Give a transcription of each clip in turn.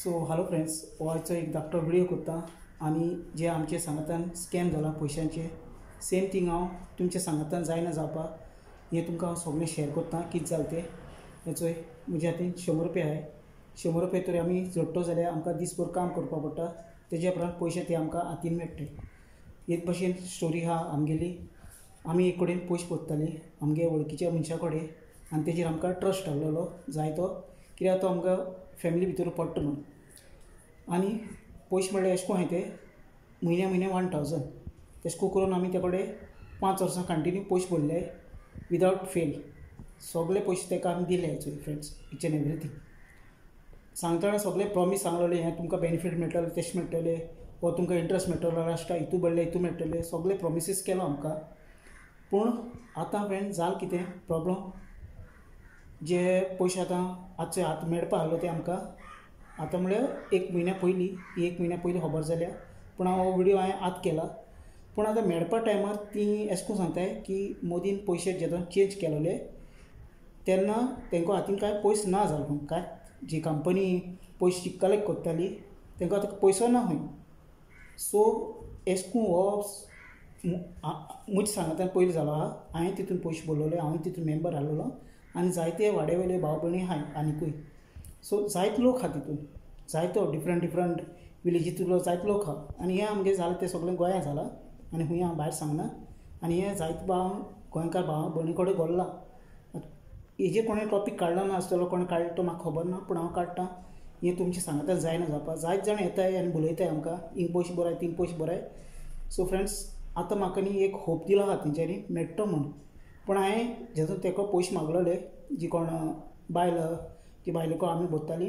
So hello friends, हो आयचो एक धाकटो व्हिडियो करता आनी जे आमचे सांगातान स्कॅम जाला पयशांचे, सेम थींग हांव तुमच्या सांगातान जायना जावपाक हें तुमकां हांव सगळें शेअर करता कितें जालें तें. हें चोय, म्हज्या हातीन 100 रुपया आहाय. 100 रुपया तर आमी जोडटो जाल्यार आमकां दीसभर काम करपाक पडटा, तेज्या उपरांत पयशे ते आमकां हातीन मेळटाय. एक भशेन स्टोरी आहा आमगेली. आमी एक कडेन पयशे पडटाली आमगे वळखीच्या मनशा कडेन आनी तेजेर आमकां ट्रस्ट आहलोलो जायतो, कित्याक तो आमकां फॅमिली भितर पडटा म्हणून. आनी पयशे म्हणल्यार एशें कोन्न आहाय ते म्हयन्या म्हयन्या 1000 तेशें कोन्न करून आमी ते कडेन 5 वर्सां कंटिन्यू पयशे भरले विदावट फेल. सगळे पयशे ताका आमी दिले फ्रेंड्स, इच एंड एवरीथींग. सांगतना सगळे प्रॉमीस सांगलेले, हें तुमकां बेनिफीट मेळटलें, तशें मेळटलें, हो तुमकां इंट्रस्ट मेळटलो, लास्टाक हितू भरले हितू मेळटले, सगळे प्रॉमिसीस केलो आमकां. पूण आतां फ्रेंड जालें कितें प्रॉब्लम, जे पयशे आतां आजचे आतां मेळपा आहलो ते आमकां आतां म्हळ्यार एक म्हयन्या पयलीं, एक म्हयन्या पयलीं खबर जाल्या. पूण हांव हो व्हिडियो हांवें आतां केला. पूण आतां मेळपा टायमार ती एशें कोन्न सांगताय की मोदीन पयशे जेदोन चेंज केलोले तेन्ना तेंकां हातीन कांय पयसो ना जालो. कांय जी कंपनी पयशे कलेक्ट करताली तेंकां आतां पयसो ना खंय. सो एशें कोन्न हो म्हज्या सांगातान पयलीं जालो आहा. हांवें तितून पयशे भरलेले, हांवें तितून मेंबर आहलोलो आनी जायते वाडे वयले भाव भयणी आहाय आनिकूय. सो जायते लोक आहा तितून, जायतो डिफरंट डिफरंट विलेजींतलो जायते लोक आहा. आनी हें आमगें जालां तें सगळें गोंया जालां आनी खूंय हांव भायर सांगना. आनी हें जायते भाव गोंयकार भाव भयणी कडेन घोल्लां. हेजेर कोणें टॉपीक काडलो ना आसतलो, कोणें काडलो तो म्हाका खबर ना, पूण हांव काडटा. हें तुमचें सांगातान जायना जावपाक. जायते जाण येताय आनी उलयताय आमकां, हिंग पयशे बराय तींग पयशे बराय. सो फ्रेंड्स, आतां म्हाका न्ही एक होप दिलो आहा तेंच्यांनी मेळटलो म्हूण. पूण हांवें जेदोन तेका पयशे मागलोले, जी कोण बायल ती बायलेको आमी भरताली,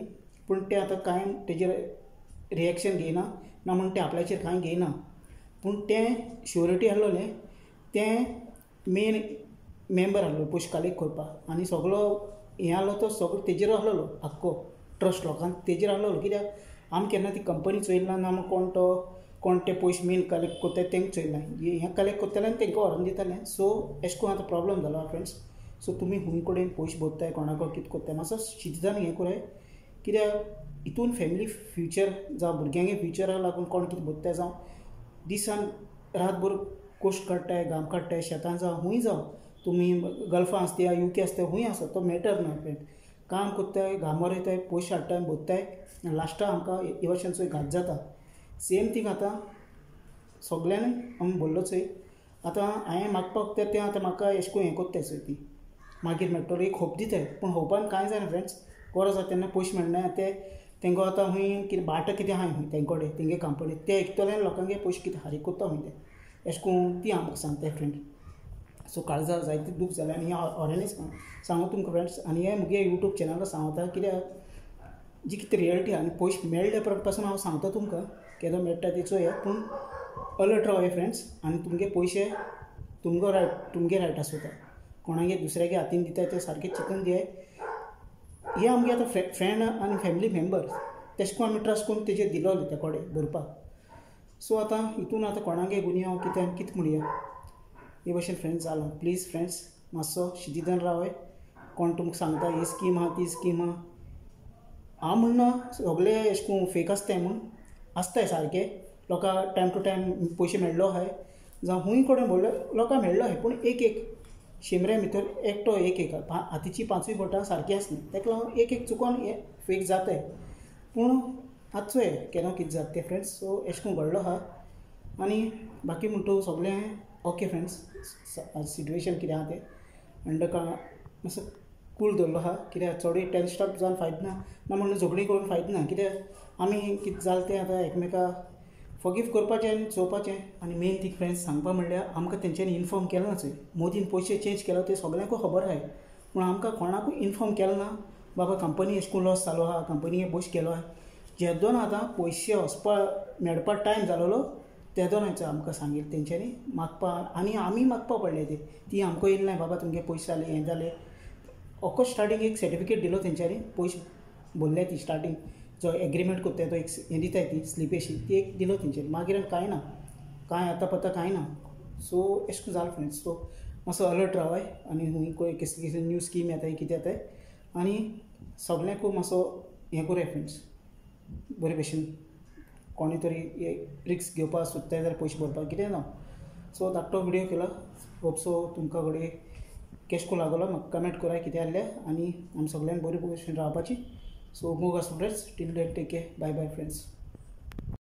पूण ते आतां कांय तेजेर रिएक्शन घेयना ना म्हूण ते आपल्याचेर कांय घेयना. पूण तें श्योरिटी आहलोलें तें मेन मेंबर आहलो पयशे कलेक्ट करपाक आनी सगलो हें आहलो तो सगलो तेजेर आहलोलो, आख्खो ट्रस्ट लोकांक तेजेर आहलोलो. कित्याक आमी केन्ना ती कंपनी चोयला ना, कोण तो कोण ते पयशे मेन कलेक्ट करताय तेंकां चोयला, हें कलेक्ट करताले आनी तेंकां व्हरोन दिताले. सो एशें कोन्न आतां प्रॉब्लम जालो फ्रेंड्स. सो तुमी खूंय कडेन पयशे भरताय, कोणाक कितें करताय, मातसो शितिदान हें कराय. कित्याक हितून फॅमिली फ्युचर जावं भुरग्यांगे फ्युचराक लागून कोण कितें भरताय, जावं दिसान रातभर कश्ट काडटाय, घाम काडटाय, शेतान जावं खूंय जावं, तुमी गल्फां आसता, युके आसता, खूंय आसता तो मॅटर ना फ्रेंड. काम करताय, घामोर येताय, पयशे हाडटाय, भरताय, लास्टाक आमकां हे भशेनचो घात जाता. सेम थींग आतां सगल्यांनी आमी भरलो चोय. आतां हांवें मागपाक तें आतां म्हाका एशें कोन्न हें कोत्ताय चोय, ती मागीर मेळटलो एक होप दिताय, पूण होपान कांय जायना फ्रेंड्स. गरज आसा तेन्ना पयशे मेळना. ते तेंकां आतां खूंय कितें बाटो कितें आहाय खूंय तेंचे कडेन, तेंगे कंपनी ते ऐकतले आनी लोकांगे पयशे कितें फारीक करता खूंय ते, एशें कोन्न ती आमकां सांगताय फ्रेंड. सो काळजा जायते दूख जालें आनी हें ऑरेनीच सांगू तुमकां फ्रेंड्स. आनी हें मुगे यूट्यूब चॅनलार सांगता, कित्याक जी कितें रियलिटी आनी पयशे मेळ्ळे उपरांत पासून हांव सांगता तुमकां केदो मेळटा ते चोया. पूण अलर्ट रावया फ्रेंड्स. आनी तुमगे पयशे तुमगो रायट, तुमगे रायट आसता, कोणागे दुसऱ्यागे हातीन दिताय ते सारकें चिंतून दियाय. हे आमगे आतां फ्रेंड आनी फॅमिली मेंबर तेशें कोन्न आमी ट्रस्ट करून तेजेर दिलोले ते कडेन भरपाक. सो आतां हितून आतां कोणागे गुन्यांव कितें कितें म्हणया, हे भशेन फ्रेंड्स जालां. प्लीज फ्रेंड्स, मातसो शितिदान रावय. कोण तुमकां सांगता ही स्कीम आहा ती स्कीम आहा, हांव म्हणना सगळे एशें कोन्न फेक आसताय म्हूण, आसताय सारके लोकांक टायम टू टायम पयशे मेळ्ळो आहाय, जावं खूंय कडेन भरलो लोकांक मेळ्ळो आहाय. पूण एक एक शेंबऱ्या भितर एकटो एक एक हातीची पांचूय बोटां सारकी आसना, ताका लागून एक एक चुकोन हे फेक जाताय. पूण आतां चोय केन्ना कितें जाता तें फ्रेंड्स. सो एशें कोन्न घडलो आहा. आनी बाकी म्हणटा सगळें ओके फ्रेंड्स. सिट्युएशन कितें आहा तें अंडर मातसो कूल दवरलो आहा, कित्याक चडूय टेन्स्ड अप जावन फायद ना, ना म्हणून झगडीं करून फायद ना. कित्याक आमी कितें जालें तें आतां एकमेका फॉरगीव करपाचें आनी चोवपाचें. आनी मेन थींग फ्रेंड्स सांगपा म्हणल्यार आमकां तेंच्यांनी इन्फॉर्म केलें ना चोय. मोदीन पयशे चेंज केलो तें सगल्यांकूय खबर आहाय, पूण आमकां कोणाकूय इन्फॉर्म केलें ना बाबा कंपनी एशें कोन्न लॉस जालो आहा, कंपनी पयशे गेलो आहा. जेदोन आतां पयशे वचपा मेळपा टायम जालोलो तेदोन आमकां सांगिल्लें तेंच्यांनी मागपा, आनी आमी मागपा पडलें तें, ती आमकां येयलें ना बाबा तुमगे पयशे जाले हें जालें. ऑफकोर्स स्टार्टींग एक सर्टिफिकेट दिलो तेंच्यांनी, पयशे भरले ती स्टार्टींग जो एग्रीमेंट करताय तो एक हें दिताय ती स्लीप अशी ती एक दिलो तेंच्यांनी. मागीर कांय ना, कांय आतां पत्ता कांय ना. सो एशें कोन्न जालें फ्रेंड्स. सो मातसो अलर्ट रावाय आनी खूंय कसली कसली न्यू स्कीम येताय कितें येताय आनी सगल्यांकूय मातसो हें कोराय फ्रेंड्स. बरे भशेन कोणी तरी रिस्क घेवपाक सोदताय जाल्यार पयशे भरपाक कितें ना. सो धाकटो व्हिडियो केला, होप सो तुमकां घडये केशको लागलो. म्हाका कमेंट कराय कितें आहलें आनी आमी सगळ्यांक बरे भशेन रावपाची. सो मोग आसूं friends, till then take care, bye bye friends.